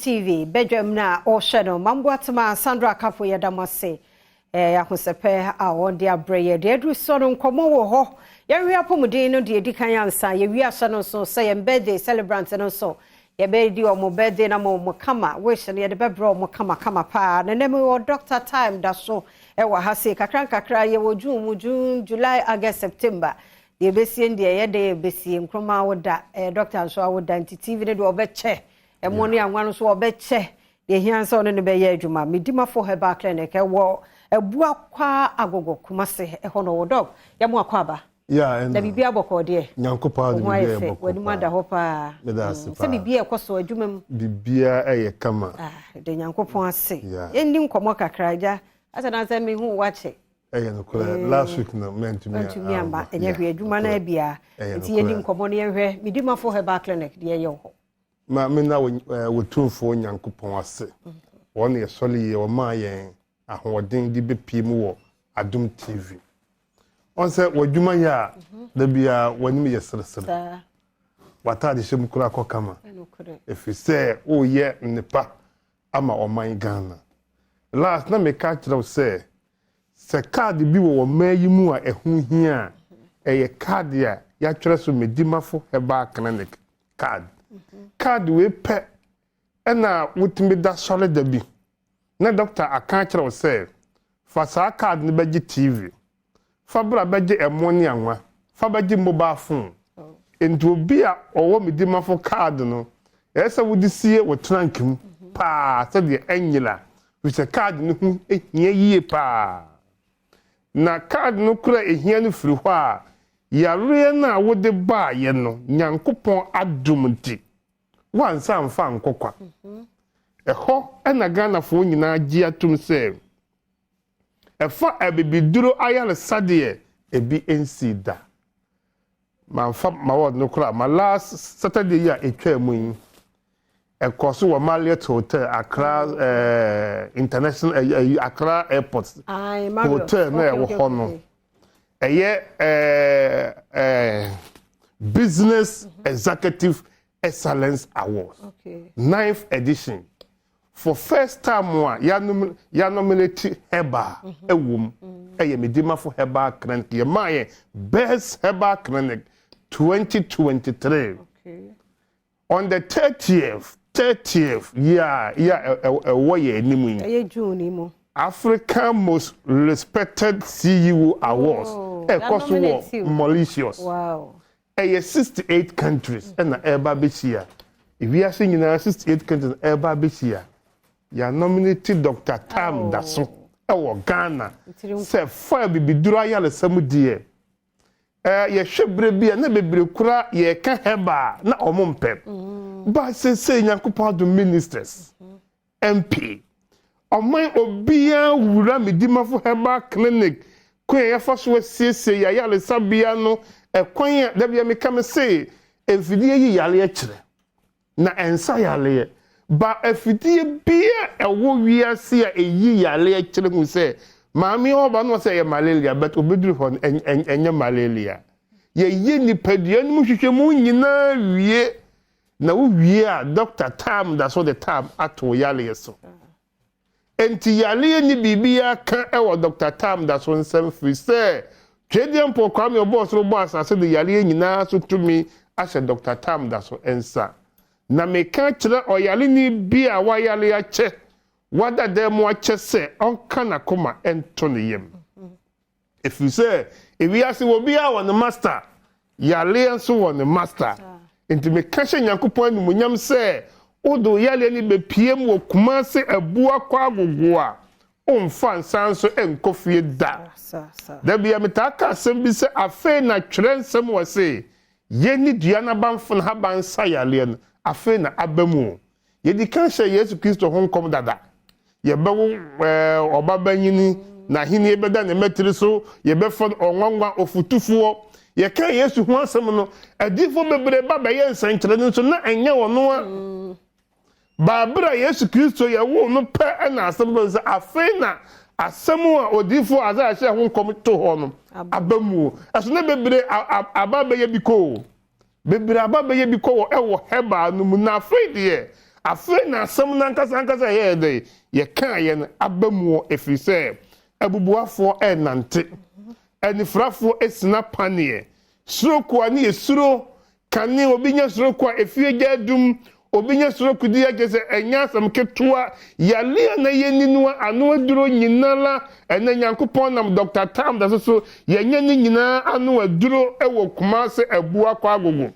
TV badwam no a ɔrehwɛ no. Mamboatema Sandra Akafo, yɛda mo ase. Ahosɛpɛ a wɔde abrɛ yɛ deɛ aduru soɔ no, nkɔmmɔ wɔ hɔ. Yɛnhwɛ apɔmuden no deɛ ɛdi kan ansa yɛwie ahyɛ no nso sɛ yɛn birthday celebrant no nso, yɛbɛdi ɔmo birthday na mo mo kama wish no yɛde bɛbrɛ ɔmo kama kama paa. Na nɛm wɔ Doctor Time da so ɛwɔ ha se kakra nkakra. Yɛwɔ June mu, June, July, August, September deɛ ɛbɛsie deɛ yɛde ɛbɛsie Nkroma awoda, doctor nso awoda, nti TV no deɛ ɔbɛkyɛ, ɛmo ne anwa no nso ɔbɛkyɛ. Deɛ hia sɛ ɔne no bɛyɛ adwuma. Medimafo Herbal Clinic ɛwɔ Abuakwa Agogo, Kumase, ɛhɔ no wɔ. Doc, yɛmo akɔ aba. Yeah, na biribi abɔkɔ deɛ? Nyankopɔn ade ho ayɛ biribiara fɛ. yɛ bɔkɔ W'anim ada hɔ paa. Meda ase Sɛ paa. biribi a ɛkɔ so adwuma mu? Biribiara ɛyɛ kama. Ah, de Nyankopɔn ase. Yeah. Yɛnni nkɔmmɔ kakra agya asɛ na sɛ mehu wakyɛ. Ɛyɛ nokorɛ, last week no mɛntumi. Ntumi amba, ɛnyɛ hwee, adwuma no abia. Ɛyɛ nti yɛnni nokorɛ. nkɔmmɔ no, yɛnhwɛ Medimafo Herbal Clinic deɛ ɛyɛ wɔ hɔ. Ma mena wɔ Tumfoɔ Nyankopɔn ase. Wɔn na yɛsɔre yie, wɔmaa yɛn ahoɔden de bɛpie mu wɔ Adom TV. Ɔn sɛ w'adwuma yɛ a, da biara w'anim yɛ seresere. W'ataade hyɛ mu koraa kɔ kama. Ɛnokorɛ. Ɛfiri sɛ woyɛ nnepa ama ɔman Ghana. Last na meka kyerɛ wo sɛ card bi wɔ ɔman yi mu a ɛho hia a, ɛyɛ card a yɛatwerɛ so Medimafo Herbal Clinic card. Card wei pɛ ɛna wotumi da sɔre da bi na doctor aka kyerɛ wo sɛ fa saa card no bɛgye TV, fa bra bɛgye ɛmo ne anwa, fa bɛgye mobile phone. Nti obi a ɔwɔ Medimafo card no, ɛyɛ sɛ wode sie wɔ trunk mu paa sɛdeɛ ɛnyera, firi sɛ card no ho hia yie paa. Na card no kora ehia no firi hɔ a, yareɛ no a wode baayɛ no, Nyankopɔn adom nti wansa mfa nkɔ kwa. Ɛhɔ ɛna Ghanafoɔ nyinaa gye atom sɛ ɛfa abibiduro ayaresa deɛ, ebi nsi da. Mamfa ma wɔd no koraa ma last Saturday yi a ɛtwaa mu yi, ɛkɔ so wɔ Marriott Hotel, Accra International Accra Airport Aye, Marriott. Hotel na ɛwɔ hɔ no. Ɛyɛ Business Executive Excellence Awards ninth edition. For first time a yɛanominate herbal ɛwɔ mu, ɛyɛ Medimafo Herbal Clinic. Yɛmaa yɛ Best Herbal Clinic 2023. On the 30th year ɛwɔ yɛn anim yi. Ɛyɛ June yi mu. African Most Respected CEO Awards ɛkɔ so yɛanominate wɔ you. Mauritius. Ɛyɛ 68 countries ɛna ɛreba abɛhyia. Ewiase nyinaa 68 countries na ɛreba abɛhyia. Yɛanominate Dr Tam da so ɛwɔ Ghana sɛ fa bibiduro ayaresa mu deɛ, yɛhwɛ berɛ bi a na bebree kora yɛka herbal na ɔmo mpɛ ba. Sese Nyankopɔn adom, ministers, MP, ɔman obiara wura Medimafo Herbal Clinic kwan a yɛfa so asiesie yɛ ayaresabea no, ɛkwan a dabi a meka me se mfidie yi yareɛ kyerɛ na ɛnsa yareɛ ba. Afidie bia ɛwɔ wiase a ɛyi yareɛ kyerɛ hu sɛ maame ɔba no sɛ ɛyɛ malaria, but obɛduru hɔ no ɛnyɛ malaria. Yɛyɛ nipadua no mu hwehwɛmu nyinaa wie na wowie a, Doctor Tam da so de tam ato wo yareɛ so. Nti yareɛ ni biribiara ka ɛwɔ Dr Tam da so nsɛm, firi sɛ Twedeɛ Mpo Kwame ɔbɔɔ soro bɔ asase de yareɛ nyinaa so tumi ahyɛ Dr Tam da so nsa. Na meka kyerɛ ɔyareni bi a wayare akyɛ, wada dan mu akyɛ sɛ ɔnka n'akoma ɛnto ne yam, ɛfiri sɛ ewiase wɔ biara wɔ ne master, yareɛ nso wɔ ne master. Nti meka hyɛ Nyankopɔn animuonyam sɛ wode wo yareɛ no bɛpie mu wɔ Kumase Abuakwa Agogo a, ɔmfa nsa nso nkɔ fie da. Saa saa. Dabi a metaa ka asɛm bi sɛ afei na twerɛ nsɛm wɔ se yɛni dua n'abamfo no haban nsa yareɛ no, afei na aba mu o. Yɛdi kan hyɛ Yesu Kristo ho nkɔm dada, yɛbɛwo ɔba banyini na ahenni bɛda ne mmatiri so, yɛbɛfa no Ɔnwanwa Ofutufoɔ. Yɛka Yesu ho asɛm no, adiifoɔ bebree ba bɛyɛ nsɛnkyerɛnne nso na ɛnyɛ ɔno a baabere a Yesu Kristo yɛwoo no pɛ ɛna asɛm bɛ sɛ afei na asɛm a odiifoɔ Isaiah hyɛ ho nkɔm to hɔ no aba mu o. Ɛso na bebree aba bɛyɛ bi kɔ o, bebree aba bɛyɛ bi kɔ wɔ ɛwɔ herbal no mu. Na afei deɛ Afei na asɛm no ankasa ankasa yɛyɛ dɛ yɛkaeɛ no aba mu ɛfiri sɛ abubuafoɔ ɛnante, anifrafoɔ esina paneɛ, stroke a ne yɛ suro kane obi nya stroke a efie gya adum, obi nya stroke di akyɛ sɛ ɛnyɛ asɛm ketewa. Yale a na yɛni no ano aduro nyinara, ɛnɛ Nyankopɔn nam Dr. Tam da so so yɛnyɛ ne nyinaa ano aduro ɛwɔ Kumase Abuakɔ Agogo.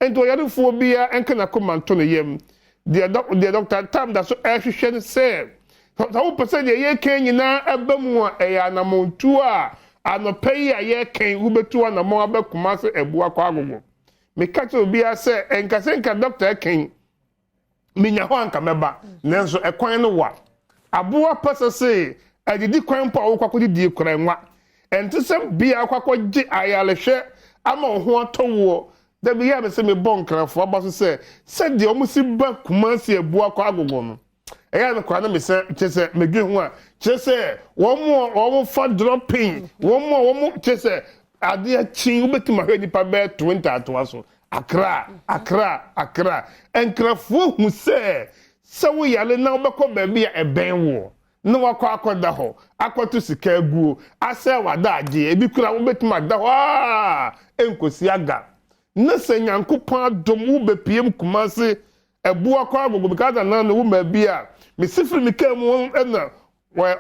Nti ɔyarefoɔ biara nka n'akoma nto ne yam. Deɛ Dr. Tam da so ɛrehwehwɛ no sɛ wopɛ sɛ deɛ yɛka nyinaa ɛba mu a, ɛyɛ anammɔntuo a anɔpɛ yi a yɛka wobɛtu anammɔn aba Kumase Abuakɔ Agogo. Meka kyerɛ obiara sɛ ɛnkasɛ nka dɔkta ɛkan menya hɔ anka mɛba, nanso ɛkwan no wa aboa pɛsɛ se adidi kwan mpo a wokɔ akɔdidie kora nwa. Ɛnte sɛ bia akɔ akɔgye ayarehwɛ ama wo ho atɔ woɔ. Dabi yɛ a mesɛ mebɔ nkrafoɔ aba so sɛ sɛdeɛ ɔmo si ba Kumase Abuakɔ Agogo no, ɛyɛ no koraa na mesɛ kyerɛ sɛ medwe ho a, kyerɛ sɛ wɔn a wɔn fa dropping, wɔn a wɔn kyerɛ sɛ adeɛ kyin wobɛtumi ahwɛ nipa bɛyɛ 20 atoa so. Akra, Akra, Akra, nkrafoɔ hu sɛ woyare na wobɛkɔ baabi a ɛbɛn woɔ na wakɔ akɔda hɔ akɔto sika aguo asɛ wada agye ebi kura, wobɛtumi ada hɔ aa nkosi aga. Na sɛ Nyankopɔn adom wobɛpiem Kumase Abuakɔ Agogo, because anan no wo ma bi a mesi firi mi kaa mu ɛna wɔ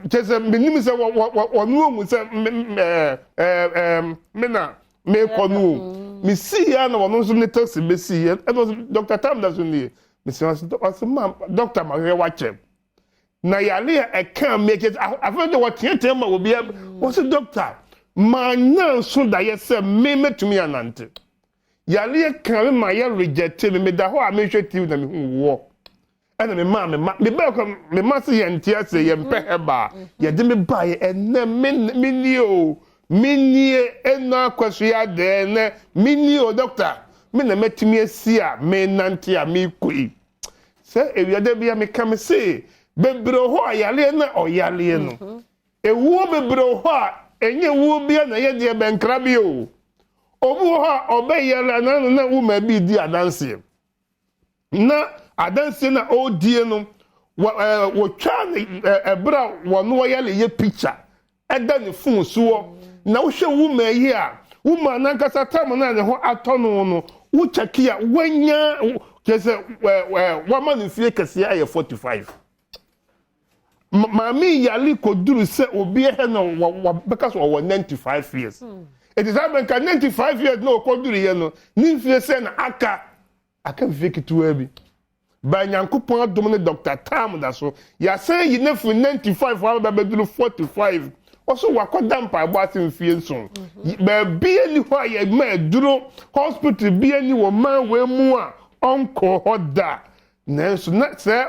kyerɛ sɛ menim sɛ wɔno ohu sɛ me ɛɛ ɛɛ me na mekɔ no o. Mesi ya na wɔno nso ne taxi bɛsi yɛ ɛna ɔsɛ Dr. Tam da so nie. Mesi ɔsɛ ma doctor ma hwɛ wakyɛ na yare a ɛka mi kyerɛ sɛ afei de wɔteatea ma obi wɔsɛ doctor maa nya nso da yɛ sɛ me mɛtumi anante. Yare ka me ma yɛ reject me. Meda hɔ a mehwɛ TV na mehu wɔ ɛna me maa me ma me bɛɛ kɔ me ma se yɛn te ase yɛn mpɛ hɛba yɛde me ba yɛ. Ɛnɛ me me nie o, me nie ɛna akɔso yɛ adɛ. Ɛnɛ me nie o, doctor, me na mɛtumi asi a me nante a me kɔ yi sɛ ewiade bi a meka me se bebree hɔ a yareɛ na ɔyareɛ no ewuo bebree hɔ a ɛnyɛ ewuo bi a na yɛ deɛ bɛnkra bi o. Obi wɔ hɔ a ɔbɛyare anan na wuma bi di adanseɛ na adanseɛ na ɔredie no wɔ wɔtwa ne ɛberɛ a wɔn wɔyɛ ne yɛ picture ɛda ne phone soɔ. Na wohwɛ wuma yi a wuma nankasa tam na ne ho atɔ no no, wokyɛke a wanya kyerɛ sɛ ɛɛ ɛɛ wama ne fie kɛseɛ ayɛ 45. Maame yale kɔduru sɛ obi ɛhɛ no wɔ bɛka sɛ ɔwɔ 95 years. Eti saa bɛnka 95 years na ɔkɔduru yɛ no ne mfie sɛ na aka mfie ketewa bi ba. Nyankopɔn adom ne Dr. Tam da so yɛasan yi ne firi 95 aba bɛduru 45. Ɔso wakɔda mpaebɔ ase mfie 7. Baabi ani hɔ a yɛma aduro, hospital bi ani wɔ man wei mu a ɔnkɔ hɔ da. Nanso na sɛ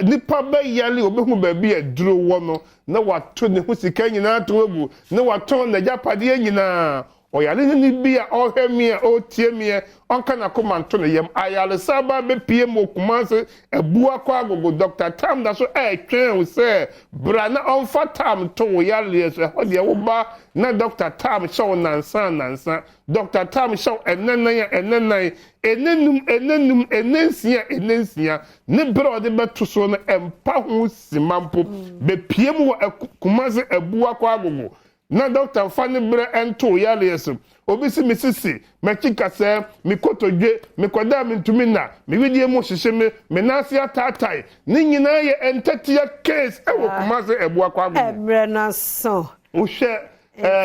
nipa bɛyale obehu baabi a aduro wɔ no na wato ne ho sika nyinaa to agu na watɔn n'agyapadeɛ nyinaa. Ɔyare ne ni bi a ɔhwɛ mi a ɔretie mi a ɔnka n'akoma nto ne yam. Ayaresa ba bɛpie mu wɔ Kumase Abuakɔ Agogo. Dr. Tam da so ɛretwɛn wo sɛ bra na ɔmfa tam to wo yareɛ so. Ɛhɔ deɛ woba na Dr. Tam hyɛ wo nansa nansa, Dr. Tam hyɛ wo ɛnɛ nan a ɛnɛ nan, ɛnɛ num ɛnɛ num, ɛnɛ nsia ɛnɛ nsia. Ne berɛ a ɔde bɛto so no ɛmpa ho sima mpo. Bɛpie mu wɔ Kumase Abuakɔ Agogo na dɔkta fa ne berɛ ɛnto yareɛ so. Obi si me sisi, m'akyi kasɛɛ, me kotodwe, mekɔda a mentumi na me widie mu hyehye me, me nan ase ataatae, ne nyinaa yɛ ntɛtea case ɛwɔ Kumase Abuakɔ Agogo. Ɛmmerɛ no so. Wohwɛ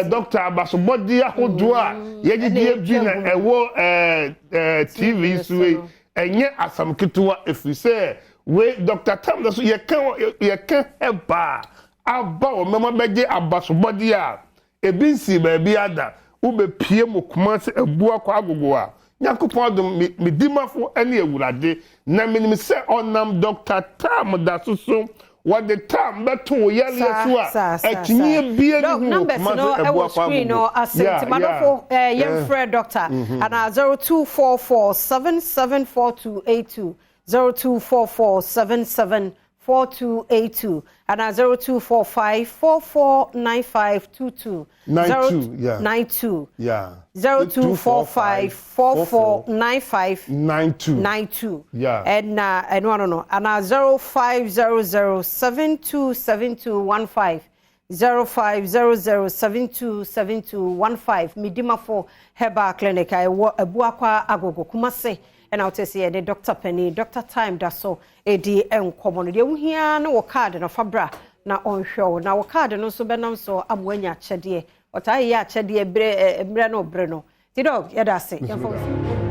dɔkta abasobɔde ahodoɔ a yɛgyegye bi na ɛwɔ ɛɛ ɛɛ TV so yi, ɛnyɛ asam ketewa, ɛfiri sɛ wei Dr. Tam da so yɛka ɛbaa aba wɔ mɛma bɛgye abasobɔde a ebi nsi baabi ada. Wobɛpie mu Kumase Abuakɔ Agogo a Nyankopɔn adom me dimafo ne Awurade na menim sɛ ɔnam Dr. Tam da so so wɔde tam bɛto wo yareɛ so a akyinnye bie ne ho wɔ Kumase Abuakɔ Agogo. Ase nti madɔfo, yɛmfrɛ doctor ana 0244 774282, 0244 77. 4282 anaa 0245 449522. 92, yeah. 92. Yeah. 0245 4495 92. 92. Yeah. Ɛna ɛno ano no anaa 0500 727215, 0500 727215. Medimafo Herbal Clinic a ɛwɔ Abuakwa Agogo, Kumase, ɛna wote sɛ yɛde Dr. Penny, Dr. Time da so ɛdi nkɔmmɔ no. Deɛ wohia ne wɔ card no, fa bra na ɔnhwɛ wo, na wɔ card no nso bɛnam so ama woanya akyɛdeɛ. Ɔtaa yɛ akyɛdeɛ berɛ mmerɛ no berɛ no. Nti Doc, yɛda ase. Yɛmfa wo.